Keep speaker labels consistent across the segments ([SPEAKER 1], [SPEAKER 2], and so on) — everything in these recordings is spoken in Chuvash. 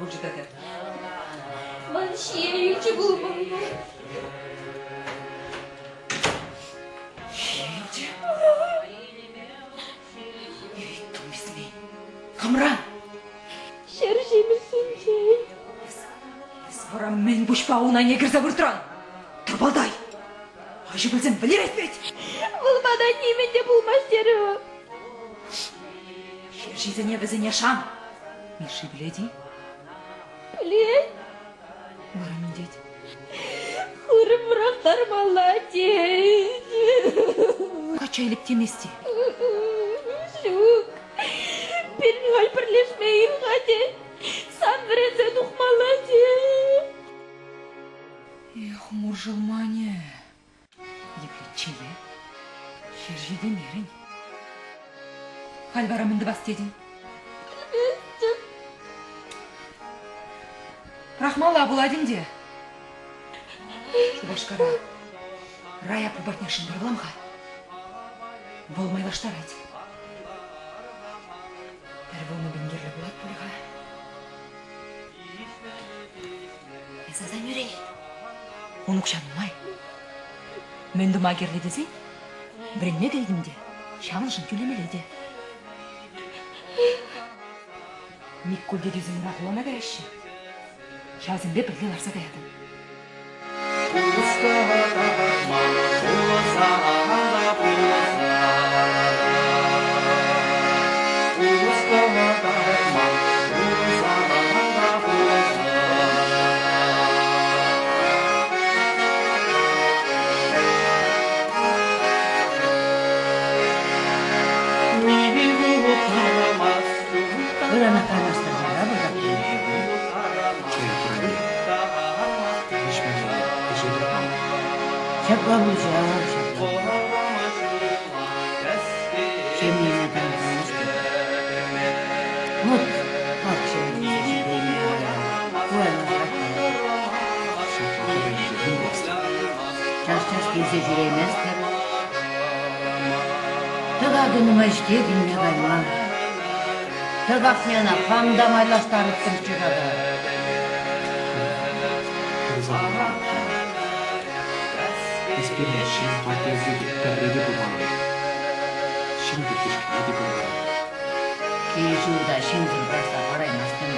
[SPEAKER 1] пулчӗ тата?
[SPEAKER 2] Ман ҫие юлчӗ пулмалла.
[SPEAKER 1] Ҫие юлчӗ? Тумисми. Камран?
[SPEAKER 2] Ҫӗр ҫимӗҫсенчен.
[SPEAKER 1] Эс вара мӗн пуҫпа ун айне кӗрсе выртран? Тӑпалтай! Аҫу пӗлсен вӗлерет вӗт!
[SPEAKER 2] Вӑл мана нимӗн те пулмасть терӗ.
[SPEAKER 1] Ҫерҫисене вӗсене шан. Мишши пӗлет-и?
[SPEAKER 2] Пӗлет.
[SPEAKER 1] Вара мӗн тет?
[SPEAKER 2] Хырӑм пӑрахтармалла тет.
[SPEAKER 1] Качча илеп темест-и?
[SPEAKER 2] Ҫук. Пирӗн халь пӗрлешме им-ха тет. Сан вӗренсе тухмалла тет.
[SPEAKER 1] Эх, муршӑлманӗ. Епле чее. Хӗр ҫитӗнерӗн. Халь вара мӗн тӑвас тетӗн?
[SPEAKER 2] Пӗлместӗп.
[SPEAKER 1] Пӑрахмалла пулать ӗнтӗ. Шупашкара Рая патне шӑнкӑравлам-ха. Вӑл майлаштарать. Пӗр вунӑ пин кирлӗ пулать пуль-ха. Эс аса нӳрен. Ун укҫа нумай. Мӗн тума кирлӗ тесен, вӗренме кӗтӗм те, ҫавӑншӑн тӳлемелле те. Миккуль тетесем хулана каяҫҫӗ. Ҫавсемпе пӗрле ларса каятӑн.
[SPEAKER 3] Ырана канаштарса вӑхӑт. Ҫапла пулчӗ, ҫапла. Ҫемьене таврӑнмасть. Вот ак ҫемье Час-час килсе ҫӳрейместӗп. Тӑкакӗ нумай-ҫке килме кайма. Тӑкакне ӑна хам та майлаштарӑттӑмччӗ тата.
[SPEAKER 4] Эс пирӗн ҫын хваттерте пӗрре те пулман. Ҫын пирки те пулман.
[SPEAKER 3] Кил-ҫурта ҫынсӑр пӑрахса хӑвараймастӑн.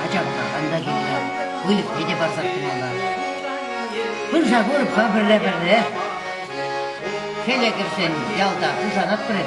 [SPEAKER 3] Ача пӑхакан та кирлӗ, выльӑхне те парсах тӑмалла. Пырса курӑп-ха пӗрре-пӗрре. Хӗле кӗрсен ялта пушанатпӑр.